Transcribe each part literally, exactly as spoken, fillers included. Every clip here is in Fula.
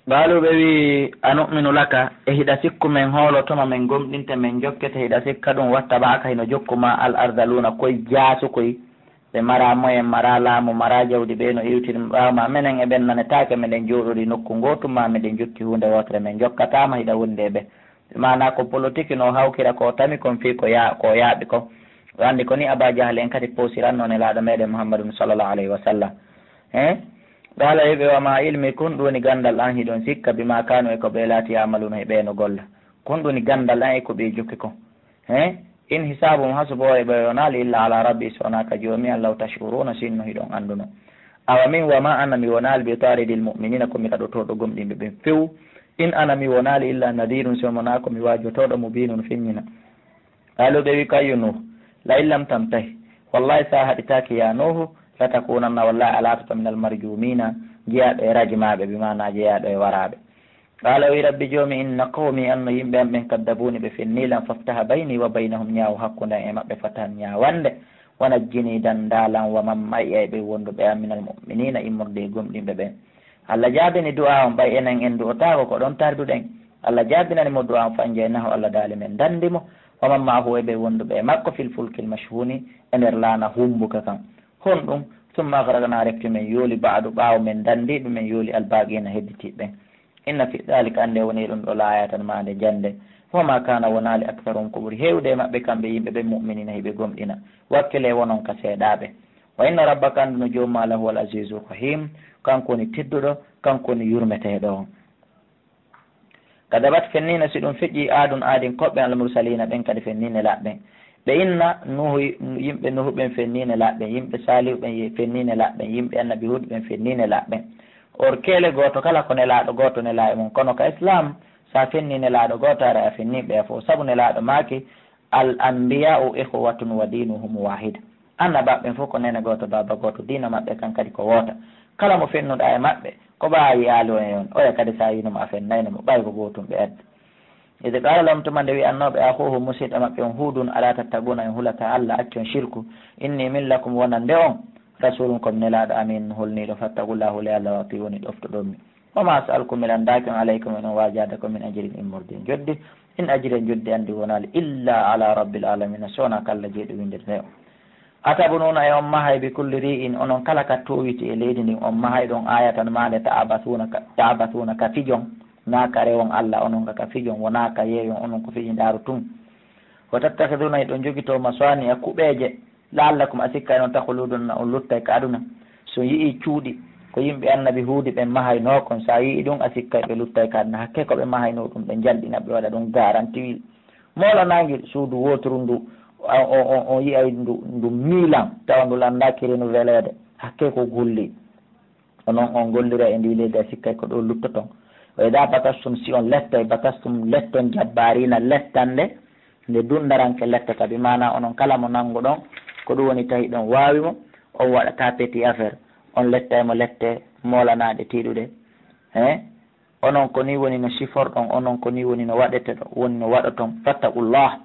Qaaluu, ɓe wi'i, anu'minu laka, e hiɗa sikku men hoolotoma, men gomɗinte, men jokkete, hiɗa sikka ɗum, wattaba'aka, hino jokku ma al-ardaluuna, koy jaasu koy, ɓe maraa moyen, maraa laamu, maraa jawdi, ɓe no iwtiri ɓaawo ma, menen e ɓen nanetaake, meɗen jooɗori nokku ngootu ma, meɗen jokki huunde wootere, men jokkataa ma, hiɗa wondi e ɓe. Maanaa ko politique no hawkira ko tami kon fii ko ya-, ko yaaɓi kon. O anndi ko ni Abaa Jahal en kadi poosirannoo Nelaaɗo meɗen Muhammadun sallallahu alayhi wa sallam. He? Qaala, wi'i ɓe, wa maa ilmi, kon ɗum woni ganndal an hiɗon sikka, bimaa kaanu, e ko ɓe laati, ya'maluuna, e ɓe no golla. Kon ɗum woni ganndal an e ko ɓe jokki kon. He? In hisaabuhum, hasbo e ɓe wonaali, illa ala rabbi, so wonaa ka Joomi an, law tash'uruuna, sinno hiɗon annduno. Awa min, wa maa ana, mi wonaali, bi taaridil mu'miniina, ko mi raɗotooɗo gomɗinɓe ɓen few. In ana, mi wonaali, illa nadiirun, so wonaa ko mi waajotooɗo, mubiinun, feññina. Qaaluu, ɓe wi'i, ko ayyo Nuuhu, la in lam tantahi, wallahi so a haɗitaaki yaa Nuuhu, latakuunanna, wallahi a laatoto minal marjuumiina, jeyaaɗo e rajmaaɓe, bi maanaa jeyaaɗo e waraaɓe. Qaala, o wi'i, rabbi Joomi, inna qawmi, anno yimɓe am ɓen, kaddabuuni, ɓe fennii lan, faftaha bayni wa baynahum, ñaaw hakkunde am e maɓɓe, fatahan ñaawannde, wa najjinii, danndaa lan, wa man ma'i, e ɓe wonduɓe am, minal mu'miniina, immorde e gomɗinɓe ɓen. Allah jaabini du'aa on, ɓay enen en du'otaako ko ɗon tarduɗen. Allah jaabinani mo du'aa on, fa anjaynahu, Allah daali men danndi mo, wa man ma'ahu, e ɓe wonduɓe e makko, fil fulkil mashhuuni, e nder laana humbuka kan. Honɗum? Summa aghraqnaa, refti men yooli, ba'du, ɓaawo men danndi ɓe, men yooli, albaaqiina, hedditiiɓe ɓen. Inna fi dhaalika, annde woni e ɗum ɗo, la aayatan, maande jannde. Wa maa kaana, wonaali, aktharuhum, ko ɓuri heewude e maɓɓe, kamɓe yimɓe ɓen, mu'miniina, hiɓe gomɗina. Wakkilee wonon ka seeɗaaɓe. Wa inna rabbaka, anndu no Joomi maa, lahuwal aziizur rahiim, kanko woni tedduɗo, kanko woni yurmeteeɗo on. Kadabat, fenniino, si ɗum feƴƴii, Aadun, Aadinkooɓe, al-mursaliina, ɓen kadi fennii nelaaɓe ɓen. Ɓe inna Nuuhu, yimɓe Nuuhu ɓen fennii nelaaɓe ɓen, yimɓe Saalihu ɓen ye-, fennii nelaaɓe ɓen, yimɓe Annabi Huud ɓen fennii nelaaɓe ɓen. Or kele gooto kala ko nelaaɗo gooto nelaa e mum, kono ka Islaam, so a fennii nelaaɗo gooto, haray a fennii ɓe fof, sabu nelaaɗo maaki, al anbiyaa'u ikhwatun wa diinuhum waahid. Annabaaɓe ɓen fof ko neene gooto, baaba gooto, diina maɓɓe kan kadi ko woota. Kala mo fennuɗaa e maɓɓe, ko ɓaawo yi'aali on e on, oya kadi so a yi'ii mo a fennayno mo, ɓay ko gootum ɓe addi. Id qaala lahum, tuma nde wi'annoo ɓe, akhuuhum, musiɗɗo maɓɓe on, Huudun, alaa tattaquuna, on hulataa Allah, accon shirku, innii, min lakum, wonande on, rasuulun, ko mi nelaaɗo, amiinun, holniiɗo, fattaqullaaha, hulee Allah, wa atii'uunii, ɗoftoɗon mi. Wa maa as'alukum, mi lanndaaki on, alayhi, ko mi on waajaade, ko min ajrin, immorde e njoddi. In ajriya, njoddi an ndin wonaali, illaa alaa rabbil aalamiina, so wonaa ka Allah jeyɗo winndere nden on. Atabnuuna, e on mahay, bi kulli ri'in, onon kala ka toowiti e leydi ndin, on mahay ɗon, aayatan, maande, ta'basuuna ka, ta'basuuna ka fijon, naa ka rewon Allah, onon ka, ka fijon, wonaa ka yeeyon, onon ko fiji ndaaru tun. Wa tattakhiduuna, hiɗon jogitoo, masaani'a, kuɓeeje, la'allakum, a sikkay non, takhluduuna, on luttay ka aduna. Si on yi'ii cuuɗi ko yimɓe Annabi Huudi ɓen mahaynoo kon, si a yi'ii ɗum, a sikkay ɓe luttay ka aduna. Hakkee ko ɓe mahaynoo ɗum, ɓe njalɗina, ɓe waɗa ɗum garanti. Moolanaange suudu wooturu ndu, a, o, o, on yi'ay ndu, ndu miilan, tawa ndu lanndaaki renuveleede. Hakkee ko gulli. Onon on gollira e ndii leydi, a sikkay ko ɗo luttoton. Wa idaa batastum, si on lettay, batastum, letton, jabbaariina, lettande nde dunndaranke lettata, bi maanaa onon kala mo nannguɗon, ko ɗum woni tawi ɗon waawi mo, on waɗataa petit affaire, on lettay mo lette moolanaaɗe tiiɗuɗe. He? Onon ko nii woni no siforɗon, onon ko nii woni no waɗeteɗon, woni no waɗoton. Fattaqullaah,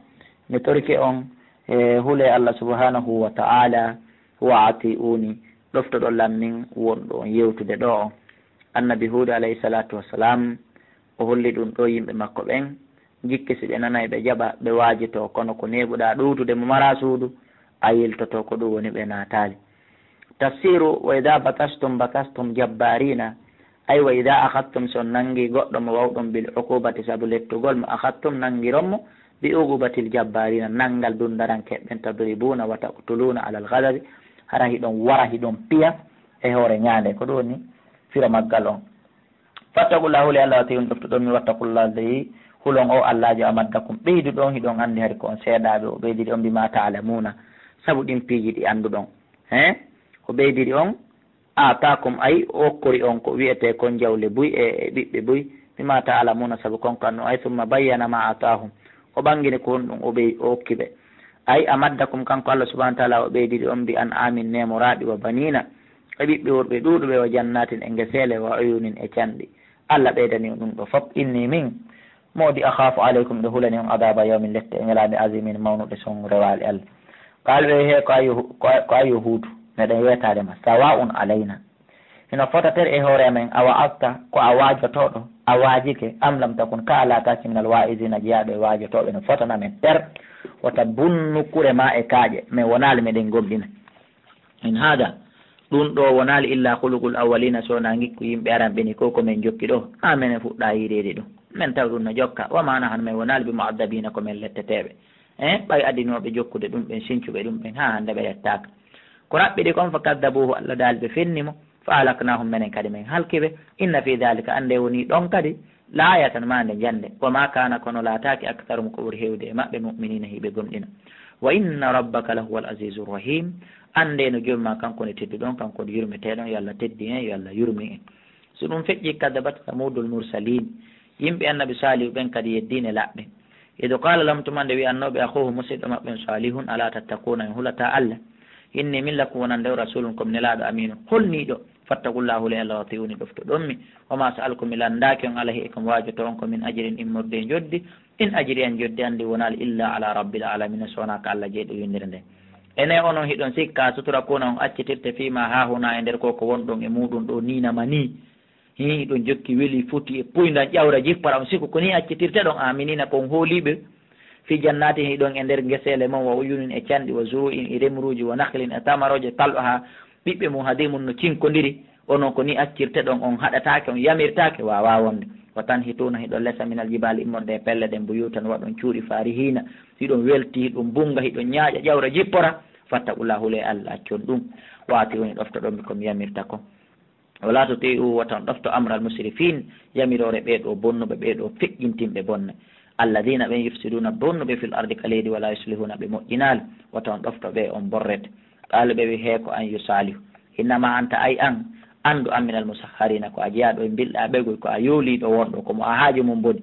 mi torike on, e hulee Allah subhaanahu wa ta'aalaa, wa atii'uunii, ɗoftoɗon lan min wonɗo on yewtude ɗoo on. Annabi Huud alayhi salaatu wa salaam, o holli ɗum ɗoo yimɓe makko ɓen, jikke si ɓe nanay ɓe jaɓa, ɓe waajitoo, kono ko neeɓuɗaa ɗowtude mo maraa suudu, a yiltotoo, ko ɗum woni ɓe naataali. Tafsiru, wa idaa batastum batastum jabbaariina, ay wa idaa akhadtum, si on nanngi goɗɗo mo wawɗon bil uquubati sabu lettugol mo, akhadtum, nanngiron mo, bi uquubatil jabbaariina, nanngal dunndaranke ɓen, tadribuuna wa taqtuluuna alal ghadabi, hara hiɗon wara, hiɗon piya e hoore ñaande, ko ɗum woni firo maggal on. Fattaqullaaha, hulee Allah, wa atii'uunii, ɗoftoɗon mi, wattaqullaaha, dey hulon o Allaajo, amaddakum, ɓeyduɗon, hiɗon anndi hari ko on seeɗaaɓe, o ɓeydiri on bimaa ta'lamuuna, sabu ɗin piiji ɗi annduɗon. He? O ɓeydiri on, aataakum, ay, o okkori on ko wi'etee kon jawle buy e, e ɓiɓɓe buy, bimaa ta'lamuuna, sabu kon ko anndon, ay, summa bayyana maa aataahum, o ɓanngini ko honɗum o ɓey-, o okki ɓe. Ay, amaddakum, kanko Allah subhaanahu wa ta'aalaa, o ɓeydiri on bi an'aamin, neemoraaɗi, wa baniina, e ɓiɓɓe worɓe ɗuuɗuɓe, wa jannaatin, e ngeseele, wa uyuunin, e canɗi. Allah ɓeydani on ɗum ɗoo fof. Innii, min, moodi, akhaafu alaykum, miɗo hulani on, adaaba yawmin, lette e ñalaande, aziimin, mawnuɗe, son rewaali Allah. Qaaluu, ɓe wi'i, he, ko ayyo, ko, ko ayyo Huudu, meɗen yeetaade ma, sawaa'un alaynaa, Hino fota ter e hoore amen, a wa'azta, ko a waajotooɗo, a waajike, am lam takun, ka a laataaki, minal waa'izina, jeyaaɗo e waajotooɓe, no fotana men ter. Wota bunnu kure ma e kaaƴe, men wonaali meɗen gomɗina. In haada, ɗun ɗoo wonaali illa khuluqul awwalina, so wonaa ngikku yimɓe aranɓe ni, ko ko men jokki ɗoo, haa menen fuɗɗaa yiideede ɗun. Men tawi ɗun no jokka, wa ma nahnu, men wonaali bi mu'addabina, ko men letteteeɓe. Eh, ɓay adinooɓe jokkude ɗun ɓen, sincuɓe ɗun ɓen, haa hannde ɓe lettaaka. Ko raɓɓiɗi kon, fa kaddabuhu, Allah daali ɓe fenni mo, fa ahlaknahum, menen kadi men halki ɓe. Inna fi dhalika, annde wonii ɗon kadi, la ayatan, maande jannde. Wa ma kana, kono laataaki, aktharuhum, ko ɓuri heewde e maɓɓe, mu'minina, hiɓe gomɗina. Wa inna rabbaka lahuwal azizur rahim, annde no Joomi maa, kanko woni tedduɗo on, kanko woni yurmeteeɗo on, yo Allah teddin en, yo Allah yurmin en. So ɗun feƴƴii, kaddabat Samudul mursalin, yimɓe Annabi Saalihu ɓen kadi yeddiino laɓɓe. Id qala lahum, tuma nde wi'annoo ɓe, akhuhum, musiɗɗo maɓɓe on, Salihun, ala tattaquna, on hulataa Allah? Inni, min lakum, wonande on, rasulun, ko mi nelaaɗo, aminun, holniiɗo. Fattaqullaha, hulee Allah, wa ati'uni, ɗoftoɗon mi. Wa ma sa'alkum, mi lanndaaki on, alayhi, e ko mi waajotoo on, ko min ajrin, immorde e njoddi. In ajriya, njoddi an ndin wonaali, illa ala rabbil alamina, so wonaa ka Allah jeyɗo winndere nden. Ene onon hiɗon sikka, tutrakuna, on accitirte, fima hahuna, e nder ko ko wonɗon e muɗum ɗoo, nii na ma nii. Hii, hiɗon jokki weli foti e puyndan ƴawra jippora, on sikku ko nii accitirteɗon, aminina, ko on hooliiɓe. Fi jannatin, hiɗon e nder geseele mon, wa uyunin, e canɗi, wa zuru'in, e remruuji, wa nakhlin, e tamarooje, tal'uha, ɓiɓɓe mum, hadimun, no cinkondiri. Onon ko nii accirteɗon, on haɗataake, on yamirtaake, waawaa wonde. Wa tanhituna, hiɗon lesa, minal jibaali, immorde e pelle ɗen, buyutan, waɗon cuuɗi, farihina, hiɗon welti, hiɗon bunga, hiɗon ñaaƴa, ƴawra jippora. Fattaqullaha, hulee Allah, accon ɗum. Wa ati'uni, ɗoftoɗon mi ko mi yamirta kon. Wala tuti'u, wota on ɗofto, amral musrifin, yamiroore ɓee ɗoo bonnuɓe, ɓee ɗoo feƴƴintinɓe bonne. Alladina, ɓen, yufsiduna, bonnuɓe, fil ardi, ka leydi, wala yuslihuna, ɓe moƴƴinaali. Wota on ɗofto ɓe, on borrete. Qaalu, ɓe wi, hee ko an, yo Saalihu. Innama anta, ay an, anndu an, minal musahharina, ko a jeyaaɗo e mbilɗaa ɓegoy, ko a yooliiɗo wonɗo, ko mo a haaju mum boni.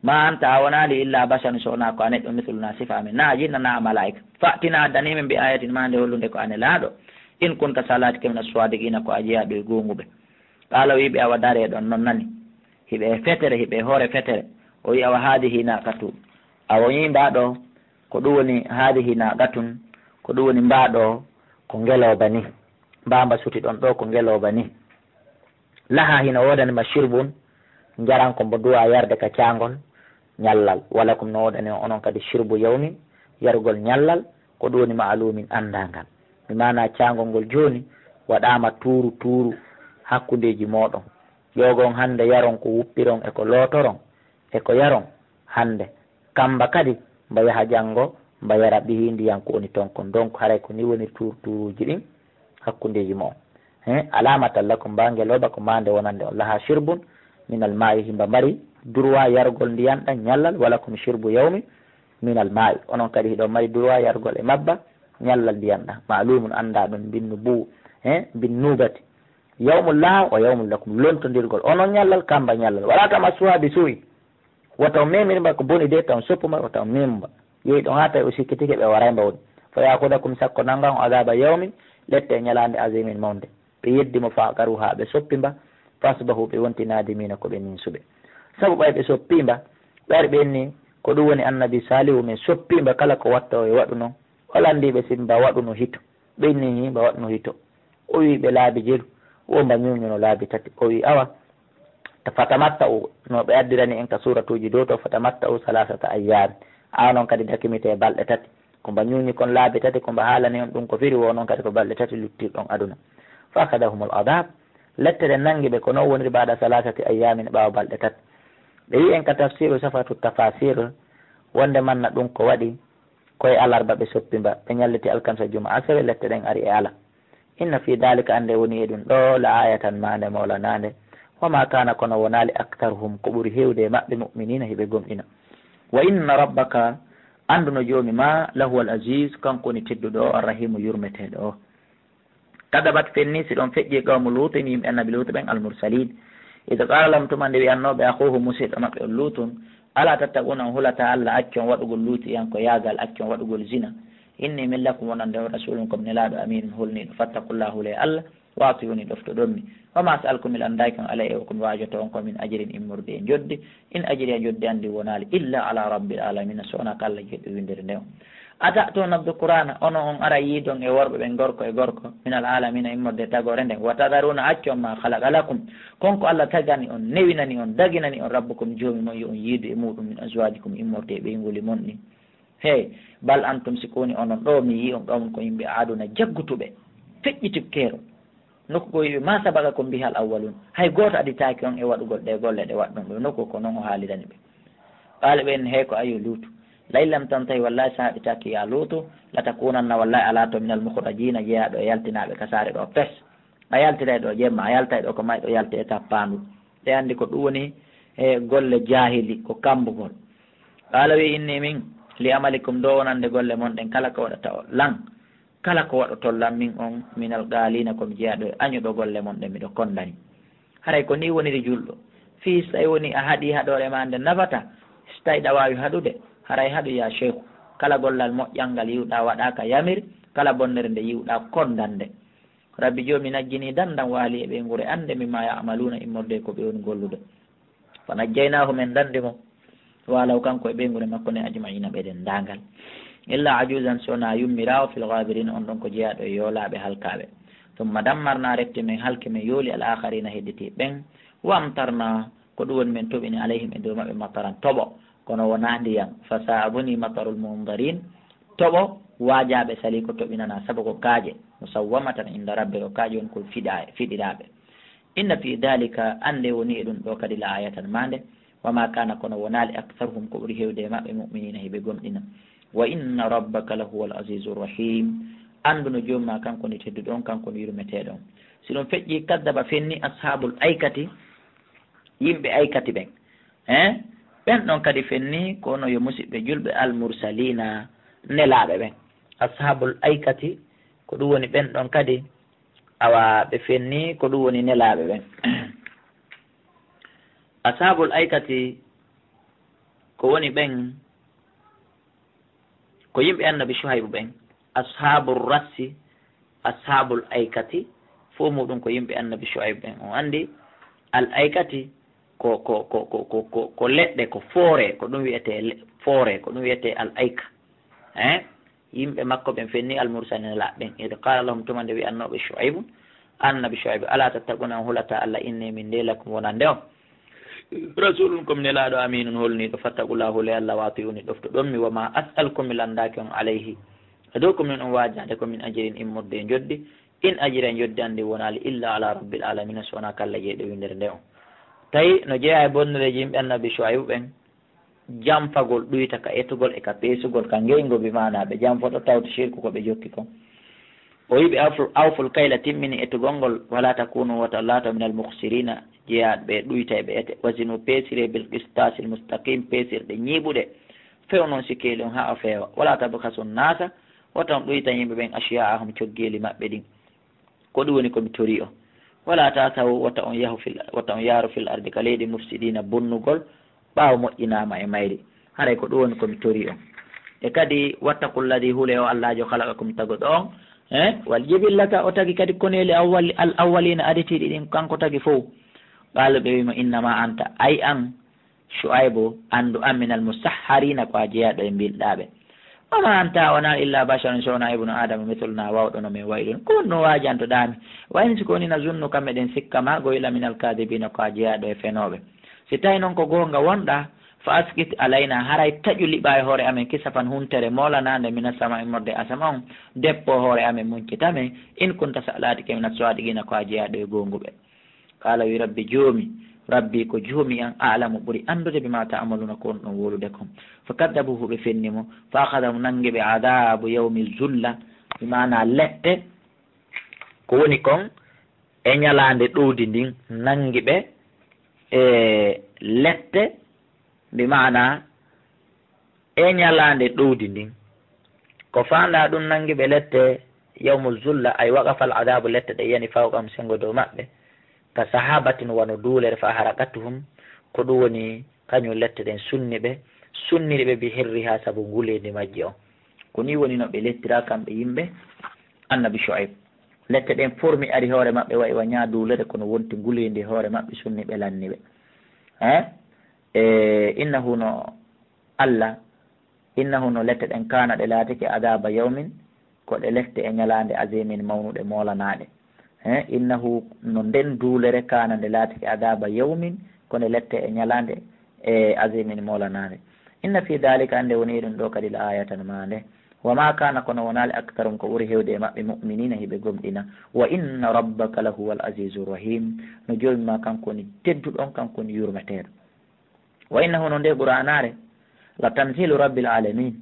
Ma anta, a wonaali, illa basharun, so wonaa ko a neɗɗo, mithluna, sifa amen, na a jinna, na a malaa'ika. Fa'tina, addanii men, bi ayatin, ma nde hollude ko a nelaaɗo. In kunta, so a laatike, mina swadiqina, ko a jeyaaɗo e goonguɓe. Qaala, o wi'i ɓe, awa daree ɗon non nani. Hiɓe e fetere, hiɓe e hoore fetere. O wi'i, awa haadihi naaqatu. Awa o wi'i mbaa ɗoo, ko ɗum woni haadihi naaqatun, ko ɗum woni mbaa ɗoo ko ngelooba ni. Mbaa mba suti ɗon ɗoo ko ngelooba ni. Laha, hino woodani ma, shirbun, njaran ko mbo duwaa yarde ka caangol ñallal. Walakum, no woodani on onon kadi, shirbu yawmin, yargol ñallal, ko ɗum woni ma'lumin, anndaangal. Bi maanaa caangol ngol jooni waɗaama tuuru tuuru hakkundeeji mooɗon. Ƴoogon hannde, yaron ko wuppiron e ko lootoron e ko yaron hannde. Kamba kadi mba yaha janngo, mba yara ɓihi ndiyan ko woni ton kon. Donc, haray ko ni woni tuur-, tuuruuji ɗin hakkundeeji mo'on. He, alamatan lakum, mba ngelooba ko maande wonande on. Laha shirbun minal maa'i, himba mari droit yargol ndiyan ɗan ñallal, walakum shirbu yawmi minal maa'i. Onon kadi hiɗon mari droit yargol e mabba ñallal ndiyan ɗan. Ma'lumun, anndaa ɗon, binnu bu, he, binnubati. Yawmun laha wa yawmun lakum, lontondirgol onon ñallal, kamba ñallal. Wala tamassuha bi su'i. Wota on memir mba ko boni de, taw on soppu mba, wota on memu mba. Yehi ɗon haa tawi o sikkitike ɓe waray mba woni. Fa ya'khudakum, sakko nanga on, adhaba yawmin, lette e ñalaande, azimin, mawnde. Ɓe yeddi mo, fa aqaruha, ɓe soppi mba, fa asbahu, ɓe wonti nadimina, ko ɓe ninsuɓe. Sabu ɓay ɓe soppi mba, ɓe ari ɓe inni, ko ɗum woni annabi Salihu, men soppi mba, kala ko watta o e waɗu non, o lanndii ɓe si mba waɗuno hito. Ɓe inni, hii, mba waɗuno hito. O wi'i ɓe laabi jeɗu, wo mba ñuuñuno laabi tati. O wi'i, awa, ta-, fatamatta'u, no ɓe addirani en ka suuratuuji dow to, fatamatta'u salasata ayyaamin. Awa non kadi dakimite balɗe tati. Ko mba ñuuñi kon laabi tati, ko mba haalani on ɗum ko firi, wo non kadi ko balɗe tati luttirɗon aduna. Fa akhadhahumul adhab, lette ɗen nangi ɓe, ko non woniri, ba'da salasati ayyaamin, ɓaawo balɗe tati. Ɓe wi'i en ka tafsiru Safatu Tafasir, wonde manna ɗum ko waɗi, ko e alarba ɓe soppi mba, ɓe ñalliti alkamsa, juma, asawe, lette ɗen ari e ala. Inna fi dhalika, annde woni e ɗum ɗoo, la ayatan, maande mawlanaande. Wa ma kana, kono wonaali, aktharuhum, ko ɓuri heewde e maɓɓe, mu'minina, hiɓe gomɗina. Wa inna rabbaka, anndu no Joomi ma, lahuwal aziz, kanko woni tedduɗo o, arrahimu, yurmeteeɗo o. Kadabat, fenni, si ɗon feƴƴi, qawmu Luutin, yimɓe annabi Luutu ɓen, al-mursalin. Id qala lahum, tuma nde wi'annoo ɓe, akhuhum, musiɗɗo maɓɓe on Luutun, ala tattaquna, on hulataa Allah, accon waɗugol luutiyankoyaagal, accon waɗugol zina. Inni, min lakum, wonande on, rasulun, ko mi nelaaɗo, aminun, holniiɗo. Fattaqullaha, hulee Allah, wa atiuni, ɗoftoɗon mi. Wa ma as'alukum, mi lanndaaki on, alayhi, e ko mi waajotoo on, ko min ajrin, immorde e njoddi. In ajriya, njoddi an ndin wonaali, illa ala rabbil alamina, so wonaa ka Allah jeyɗo winndere nden on. Ata'tuna dhukurana, ono on ara yiidon e worɓe ɓen, gorko e gorko, minal alamina, immorde e tagoore nden, wa tadharuna, accon ma khalaqa lakum, kon ko Allah tagani on, newinani on, daginani on, rabbukum, joomi mon, yo on yiidu e muɗum, min azwajikum, immorde e ɓeynguuli mon ɗin. Hey, bal antum, si ko woni onon ɗoo, mi yii on, qawmun, ko yimɓe, aaduna, jaggutuɓe, feƴƴitu keero. Nokku goo wi'i ɓe, ma sabaqakum bihal awwalun, hay gooto aditaaki on e waɗugol ɗee golle ɗe waɗɗon ɗoo. Nokku ko non o haalirani ɓe. Qaala, ɓe inni, hey ko ayo Luutu, la in lam tantahi, wallahi so a haɓitaaki ya Luutu, la takunanna, wallahi a laato minal mukhrajina, jeyaaɗo e yaltinaaɓe ka saare ɗoo pes. A yaltiray ɗoo jemma, a yaltay ɗoo ko mayɗo yalti e tappaandu. Ɓe anndi ko ɗum woni e golle jaahili, ko kammbugol. Qaala, wi'i, inni min li amalikum, ɗoo wonande golle mon ɗen, kala ko waɗata on lan, kala ko waɗoton lan, min on minal qaaliina, ko mi jeyaaɗo e añuɗo golle mon ɗen, miɗo konndani. Haray ko nii woniri julɗo. Fii so tawi woni a haɗii haɗoore maa nde nafata, so tawi ɗa waawi haɗude, haray haɗu yaa sheykhu. Kala gollal moƴƴal ngal yi'uɗaa waɗaaka, yamir, kala bonnere nde yi'uɗaa, konndan nde. Rabbi Joomi najjinii danndam waali e ɓeynguure annde, mimmaa ya'maluuna, immorde e ko ɓe woni gollude. Fa najjaynaahu, men danndi mo, wa ahlahu, kanko e ɓeynguure makko nden, ajma'iina, ɓe denndaangal. Illaa ajuuzan, si wonaa yummiraawo, fil ghaabiriina, on ɗon ko jeyaaɗo e yoolaaɓe halkaaɓe. Summa dammarnaa, refti men halki, men yooli, al aakhariina, hedditiiɓe ɓen. Wa amtarnaa, ko ɗum woni men toɓini, alayhim, e dow maɓɓe, mataran, toɓo, kono wonaa ndiyan. Fa saa'a, bonii, matarul mundariin, toɓo waajaaɓe salii ko toɓinanaa, sabu ko kaaƴe, musawwamatan inda rabbika, ko kaaƴe woni ko fiɗaa-, fiɗiraaɓe. Inna fii daalika, annde woni e ɗum ɗoo kadi, la aayatan, maande, wa maa kaana, kono wonaali, aktharuhum, ko ɓuri heewde e maɓɓe, mu'miniina, hiɓe gomɗina. Wa inna rabbaka la huwal aziizur rahiim, anndu no Joomi maa kanko woni tedduɗo on, kanko woni yurmeteeɗo on. Si ɗum feƴƴii, kaddaba, fenni, ashaabul aykati, yimɓe aykati ɓen. Hein? Ɓen ɗon kadi fenni, ko no yo musiɓɓe julɓe, al mursaliina, nelaaɓe ɓen. Ashaabul aykati, ko ɗum woni ɓen ɗon kadi, awa, ɓe fenni, ko ɗum woni nelaaɓe ɓen. Ashaabul aykati, ko woni ɓen, ko yimɓe annabi Shuaybu ɓen. Ashaabur rassi, ashaabul aykati, fof muɗum ko yimɓe annabi Shuaybu ɓen. On anndi al aykati ko, ko, ko leɗɗe, ko foore, ko ɗum wiyetee le-, foore, ko ɗum wiyetee al ayka. Hein? Yimɓe makko ɓen fenni, al mursalina, nelaaɓe ɓen. Id qaala lahum, tuma nde wi'annoo ɓe Shuaybu, annabi Shuaybu, alaa tattaquuna, on hulataa Allah, inni, min nde, lakum, wonande on, rasuulun, ko mi nelaaɗo, amiinun, holniiɗo, fattaqullaaha, hulee Allah, wa atii'uuni, ɗoftoɗon mi, wa maa as'alukum, mi lanndaaki on, alayhi, e dow ko min on waajaade, ko min ajrin, immorde e njoddi, in ajriya, njoddi an ndin wonaali, illaa alaa rabbil aalamiina, so wonaa ka Allah jeyɗo winndere nden on. Tawi no jeyaa e bonnereeji yimɓe annabi Shuaybu ɓen, janfagol ɗuyta ka etugol e ka peesugol ka ngeyngol, bi maanaa ɓe janfoto tawti sirku ko ɓe jokki kon. O wi'i ɓe, awfu-, awful kayla, timmini etugol ngol, wala takunu, wota laato, minal mukhsirina, jeyaaɓe ɗuyta e ɓe ete. Wazinu, peesire, bil qistasil mustaqim, peesirɗe ñiiɓuɗe, few non sikkeeli on haa o feewa. Wala tabkhasu nnaasa, wota on ɗuyta yimɓe ɓen, ashiyaa'ahum, coggeeli maɓɓe ɗin. Ko ɗum woni ko mi torii on. Wala ta'thaw, wota on yahu fil, wota on yaaru fil ardi, ka leydi, mufsidiina, bonnugol, ɓaawo moƴƴinaama e mayri. Haray ko ɗum woni ko mi torii on. E kadi, wattaqu lladhi, hulee o Allaajo, khalaqakum, taguɗo on, eh, wal jibillata, o tagi kadi koneeli awwal-, al awwaliina, aditiiɗi ɗin, kanko tagi fow. Qaalu, ɓe wi'i mo, innama anta, ay an, Shuaybu, anndu an, minal musaharina, ko a jeyaaɗo e mbilɗaaɓe. Wa ma anta, a wonaa, illa basharun, so wonaa ibnu Aadama, mithluna, waawɗo no men wayi ɗun. Ko honno waajantoɗaa mi? Wa in, si ko woni, nazunnuka, meɗen sikka ma, go, ila minal kaadibina, ko a jeyaaɗo e fenooɓe. Si tawi non ko goonga wonɗaa, fa asqit alayna, haray taƴu liɓa e hoore amen, kisafan, huntere moolanaande, mina sama, immorde e asama on, deppo hoore amen, muncita men, in kunta, so a laatike, mina swaadiqina, ko a jeyaaɗo e goonguɓe. Qaala, wi Rabbi, Joomi, Rabbi ko Joomi an, a'lamu, ɓuri anndude, bima ta'maluna, ko on ɗon wowlude kon. Fa kaddabuhu, ɓe fenni mo. Fa akhadhahum, nanngi ɓe, adhabu yawmi zulla, bi maana lette, ko woni kon e ñalaande ɗowdi ndin, nanngi ɓe e lette, bi maana e ñalaande ɗowdi ndin. Ko faandaa ɗun, nanngi ɓe lette yawmu zulla, ay waqafa al adaabu, lette ɗe yani fawqahum, senngo dow maɓɓe, ka sahabatin, wano duulere, fa ahraqathum, ko ɗum woni kañum lette ɗen sunni ɓe, sunniri ɓe, bi hirriha, sabu nguleendi majji on. Ko nii woni no ɓe lettiraa kamɓe yimɓe annabi Shuayb. Lette ɗen formi ari hoore maɓɓe, wa'i wa ñaa duulere, kono wonti nguleendi hoore maɓɓe, sunni ɓe, lanni ɓe. Eh? E innahu, no Allah, Innahu, no lette ɗen, kaana, ɗe laatike, adaaba yawmin, ko ɗe lette e ñalaande, azimin, mawnuɗe, moolanaaɗe. He, innahu, no nden duulere, kaana, nde laatike, adaaba yawmin, ko nde lette e ñalaande, e azimin, moolanaaɗe. Inna fi daalika, annde woni e ɗum ɗoo kadi, la aayatan, maande. Wa maa kaana, kono wonaali, aktarum, ko ɓuri heewde e maɓɓe, mu'miniina, hiɓe gomɗina. Wa inna rabbaka la huwal aziizu rahiim, no Joomi maa, kanko woni tedduɗo on, kanko woni yurmeteeɗo. Wa innahu, no nde Qur'aanaare, la tanziilu rabbil aalamiin,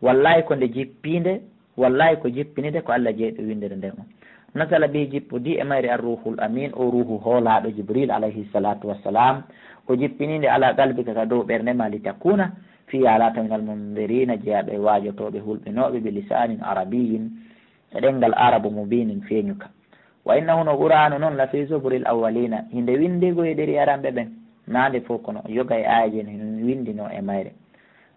wallaahi ko nde jippiinde, wallaahi ko jippininde ko Alla jeyɗo winndere nden on. Nazala bihi, jippodii e mayre, ar-ruuhul amiin, o ruuhu hoolaaɗo, Jibriil alayhi salaatu wassalaam, o jippinii nde alaa qalbika, ka dow ɓernde maa, litakuuna, fii yaa laata, minal munziriina, jeyaaɗo e waajotooɓe hulɓinooɓe, bi lisaanin arabiyyin, e ɗemngal arabu, mubiinin, feeñuka. Wa innahu, no Qur'aanu non, la fii zuburil awwaliina, hinde winndii ko e ɗeri aranɓe ɓen, naa nde fow kono yoga e aayeeje no winndinoo e mayre.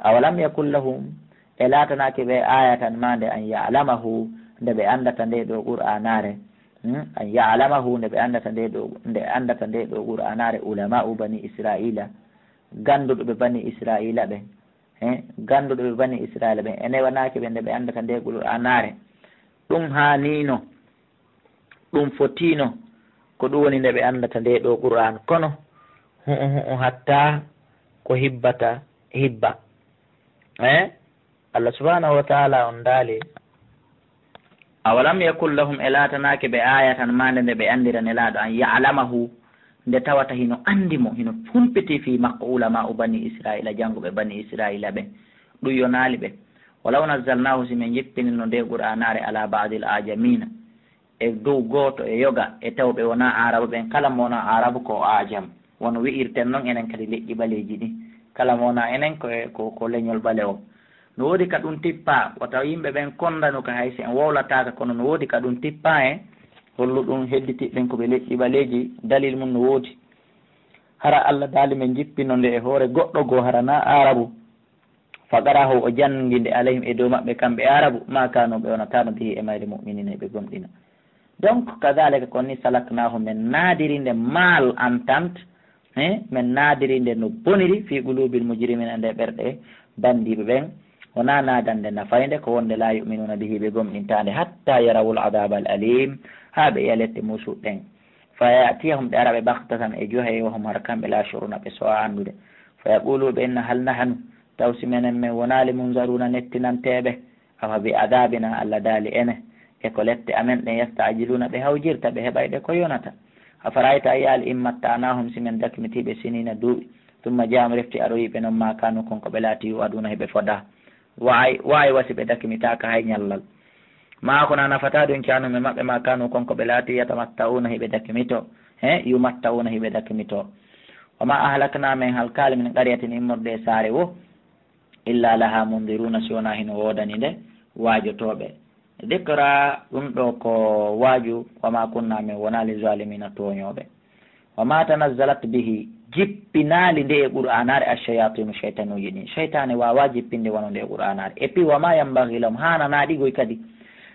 Awalam yakun lahum, e laatanaaki ɓe aayatan maande, an ya'lamahu, nde ɓe anndata nde ɗoo Qur'aanaare, hmm? An ya'lamahu, nde ɓe anndata nde ɗoo, nde anndata nde ɗoo Qur'aanaare, ulamaa'u bani Israa'iila, gannduɗo ɓe bani Israa'iila ɓen, he, gannduɗo ɓe bani Israa'iila ɓen, e newanaaki ɓe nde ɓe anndata nde Qur'aanaare. Ɗum haaniino, ɗum fotiino, ko ɗum woni nde ɓe anndata nde ɗoo Qur'aan. Kono, hu'u, hu'u, hatta ko hibbata hibba. Eh? Allah subhanahu wa ta'ala on daali, awalam yakun lahum, e laatanaaki ɓe aayatan maande nde ɓe anndira Nelaaɗo an, ya'lamahu, nde tawata hino anndi mo, hino humpitii fii makko, ulamaa'u bani Israa'iila, jannguɓe bani Israa'iila ɓen. Ɗum yonaali ɓe. Walaw nazzalnaahu, si men jippinino nde Qur'aanaare, ala ba'dil ajamiina, e dow gooto e yoga e taw ɓe wonaa Aarabu ɓen, kala mo wonaa Aarabu ko o ajam. Wano wi'irten non enen kadi leƴƴi ɓaleeji ɗin. Kala mo wonaa enen ko, ko, ko leñol ɓalewol. No woodi ka ɗum tippaa, wata yimɓe ɓen konndanu ka hay si en wowlataaka, kono no woodi ka ɗum tippaa en, hollu ɗum hedditiiɓe ɓen ko ɓe leƴƴi ɓaleeji, dalil mum no woodi. Hara Allah daali men jippino nde e hoore goɗɗo goo, hara naa Aarabu. Fa qara'ahu, o janngi nde, alayhim, e dow maɓɓe kamɓe Aarabu, ma kaanu, ɓe wonataano, bihi, e mayre, mu'miniina, ɓe gomɗina. Donc, kadhalika, ko ni, salaknaahu, men naadiri nde mal entente, eh, men naadiri nde no boniri, fi qulubil mujrimiina, nde ɓerɗe banndiiɓe ɓen. Wonaa naadande nafaynde, ko wonde, laa yu'minuuna bihi, ɓe gomɗintaa nde, hatta yarawul adaabal aliim, haa ɓe yi'a lette muusuɗe ɗen. Fa ya'tiyahum, ɗe ara ɓe, baghtatan, e johe, wa hum, hara kamɓe, laa yash'uruuna, ɓe so'aa anndude. Fa yaqulu, ɓe inna, hal nahnu, taw si menen men wonaali, munzaruuna, nettinanteeɓe? Afa bi adaabina, Allah daali, ene e ko lette amen ɗen, yasta'jiluuna, ɓe hawjirta, ɓe heɓay ɗe ko yonata. Afara'ayta, a yi'aali, in matta'naahum, si men dakmitii ɓe, siniina, duuɓi, summa jaa'ahum, refti aroyii ɓe non, maa kaanu, kon ko ɓe laati, yu'aduuna, hiɓe fodaa. Wa'ay, wa'ay wa si ɓe dakmitaaka hay ñallal. Maa ko na nafataa ɗum caanum e maɓɓe, maa kaanu, kon ko ɓe laati, yatamatta'uuna, hiɓe dakmitoo. He, yumatta'uuna, hiɓe dakmitoo. Wa maa ahlaknaa, men halkaali, min qaryatin, immorde e saare woo, illaa lahaa mundiruuna, si wonaa hino woodani nde waajotooɓe. Dikra, ɗum ɗoo ko waaju, wa maa kunnaa, men wonaa, li zaalimiina, tooñooɓe. Wa maa tanazzalat bihi, jippinaali nde e Qur'aanaare, ash-shayaatiinu, shaytanuuji ɗin. Shaytaane waawaa jippinde wano nde e Qur'aanaare. Et puis, wa maa yanbaghii lahum, haananaa ɗi goy kadi.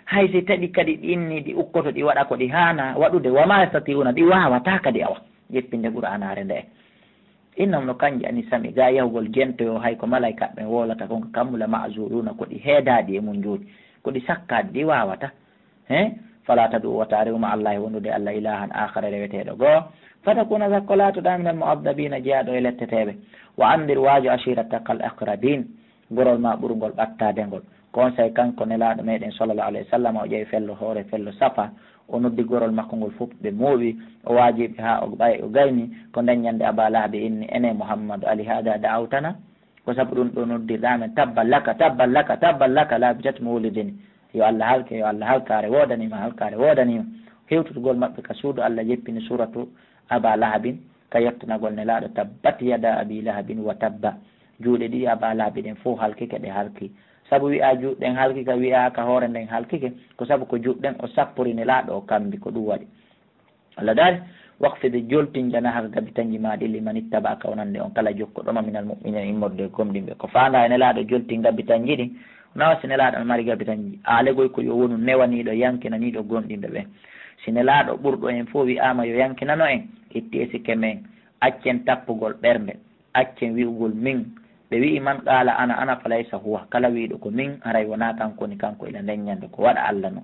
Hay si tawi kadi ɗin ni ɗi ukkoto, ɗi waɗa ko ɗi haanaa waɗude, wa maa yastati'uuna, ɗi waawataa kadi awa jippinde Qur'aanaare nde. Innahum, no kanji, ani sam'i, gaa yahugol jentoyoo, hay ko malaykaaɓe ɓen wowlata kon ka kammu, la ma'zuuluuna, ko ɗi heedaaɗi e mun jooni, ko ɗi sakkaaɗi, ɗi waawataa. He? Falaa tad'u, wata rewu ma'a Allaahi, wondude e Allah, ilaahan aakhara, reweteeɗo goo, fatakuuna, sakko laatoɗaa, minal mu'azzabiina, jeyaaɗo e letteteeɓe. Wa anzir, waajo, ashiirataka al aqrabiin, gorol maa ɓurngol ɓattaade ngol. Ko onsay kanko Nelaaɗo meɗen, sallallahu alayhi wa sallam, o ƴeewi fello hoore, fello safa, o noddi gorol makko ngol fof, ɓe mooɓi, o waaji ɓe haa o ɓay-, o gayni, ko nden ñande Abaa Lahabi inni, ene Muhammadu, ali haadaa da'awtanaa? Ko sabu ɗum ɗoo noddirɗaa men, tabban laka, tabban laka, tabban laka, laabi tati mo wullidini. Yo Allah halke, yo Allah halkaare woodanii ma, halkaare woodanii ma. Hewtutugol maɓɓe ka suudu, Allah jippini suuratu Abaa Lahabin, ka yettanagol Nelaaɗo, tabbat yadaa Abii Lahabin wa tabba. Juuɗe ɗiɗi Abaa Lahabi ɗen fof halkike, ɗe halki. Sabu wi'aa juuɗe ɗen halki ka, wi'aa ka hoore nden halkike, ko sabu ko juuɗe ɗen o sappori Nelaaɗo, o kambi, ko ɗum waɗi. Allah daali, waqfid, joltin, janahaka, gabitanji maa ɗin, liman ittaba'aka, wonande on kala jokkuɗo ma, minal mu'miniina, immorde e gomɗinɓe. Ko faandaa e Nelaaɗo joltin gabitanji ɗin, wonaa si Nelaaɗo no mari gabitanji. Aalegoy ko yo wonu newaniiɗo, yankinaniiɗo gomɗinɓe ɓen. Si Nelaaɗo ɓurɗo en fof wi'aama yo yankinano en, itti e sikke men, accen tappugol ɓernde, accen wi'ugol min, Ɓe wi'i, "Man qaala ana, ana falaysa huwa." Kala wi'uɗo ko min, haray wonaa kanko woni kanko ila nden ñande, ko waɗa Alla non.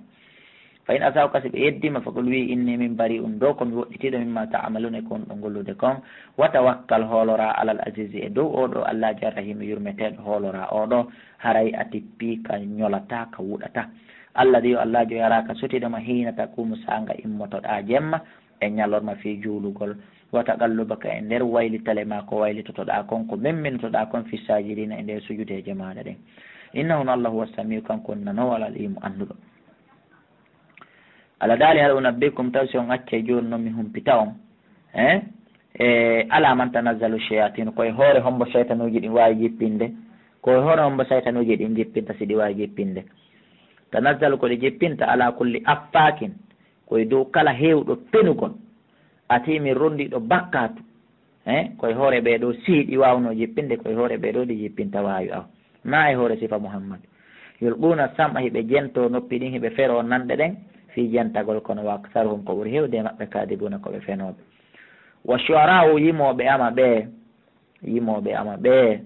Fa in asawka, si ɓe yeddima, faqul, wi'i, "Inni min bari'un, ɗo ko mi woɗɗitiiɗo, mimma ta'maluna, e ko on ɗo gollude kon. Wa tawakkal, hooloraa, alal azizi, e dow oo ɗo Allaaji Arrahiimi yurmeteeɗo, hooloraa oo ɗo, haray a tippii ka ñolataa, ka wuɗataa. Alladi, yo Allaajo, yaraaka, sotiiɗo ma, hiina taquumu, saanga immotoɗaa jemma e ñalorma, fii juulugol, wa taqallubaka, e nder waylitale maa, ko waylitotoɗaa kon, ko memminotoɗaa kon, fi saajidiina, e nder sujudeeje maaɗa ɗen. Innahu, no Alla, huwa samiu, kanko woni nanoowo, al aliimu, annduɗo." Alla daali, "Hal unabbiukum, taw si on accay jooni non mi humpita on, eh? E ala man tanazzalu shayatinu, ko e hoore hombo shaytanuuji ɗin waawi jippinde, ko e hoore hombo shaytanuuji ɗin jippinta si ɗi waawi jippinde. Tanazzalu, ko ɗi jippinta, ala kulli affaakin, ko e dow kala heewɗo penugol, atiimin, rondiiɗo bakkaatu." Eh, koye hoore ɓee ɗoo, si ɗi waawnoo jippinde, koye hoore ɓee ɗoo ɗi jippinta, waawi aw. Naa e hoore sifa Muhammadu. Yulquuna sam'a, hiɓe jentoo noppi ɗin, hiɓe feroo nanɗe ɗen, fii jentagol, kono wa aktharuhum, ko ɓuri heewde e maɓɓe, kaadibuuna, ko ɓe fenooɓe. Wa shu'araa'u, yimooɓe ama ɓee, yimooɓe ama ɓee,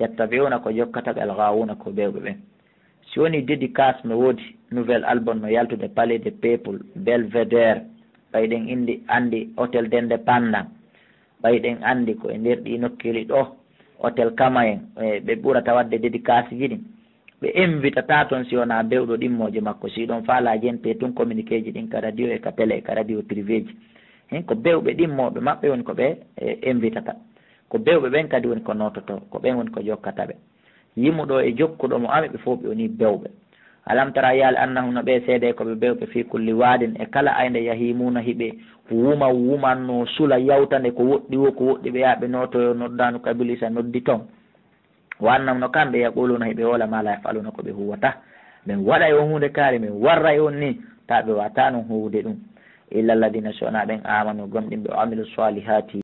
yattabi'uuna, ko jokkata ɓe, al-ghaawuuna, ko bewɓe ɓen. Si woni dédicace no woodi, nouvel album no yaltude, Palais des Peuples, Belvédère, ɓay ɗen indi, andi Hôtel d'Indépendance, ɓay ɗen andi ko e nder ɗi nokkeeli ɗo, Hôtel Kama en, e ɓe ɓurata waɗde dédicace ji ɗin. Ɓe invitata ton si wonaa bewɗo ɗimmooje makko. Si ɗon faalaa jente tun communiqué ji ɗin ka radio e ka télé e ka radio privé ji. Hen ko bewɓe ɗimmooɓe maɓɓe woni ko ɓe, e, invitata. Ko bewɓe ɓen kadi woni ko noototoo, ko ɓen woni ko jokkata ɓe. Yimuɗo e jokkuɗo mo ami, ɓe fof ɓe woni bewɓe. Alam tara, a yi'aali, annahum, no ɓe seedee ko ɓe bewɓe, fii kulli waadin, e kala aynde, yahimuuna, hiɓe wuma, wumanno, sula, yawta nde ko woɗɗi woo, ko woɗɗi ɓe yaha ɓe nootoyo, noddaanu ka Ibliisa noddi ton. Wa annahum, no kamɓe, yaquluuna, hiɓe woola, maa laa yaf'aluuna, ko ɓe huuwataa. Min waɗay on huunde kaari, min warray on nii, taa ɓe waawataa non huuwude ɗum. Illa alladina, so wonaa ɓen, aamanu, gomɗimɓe, wa amilu salihaati,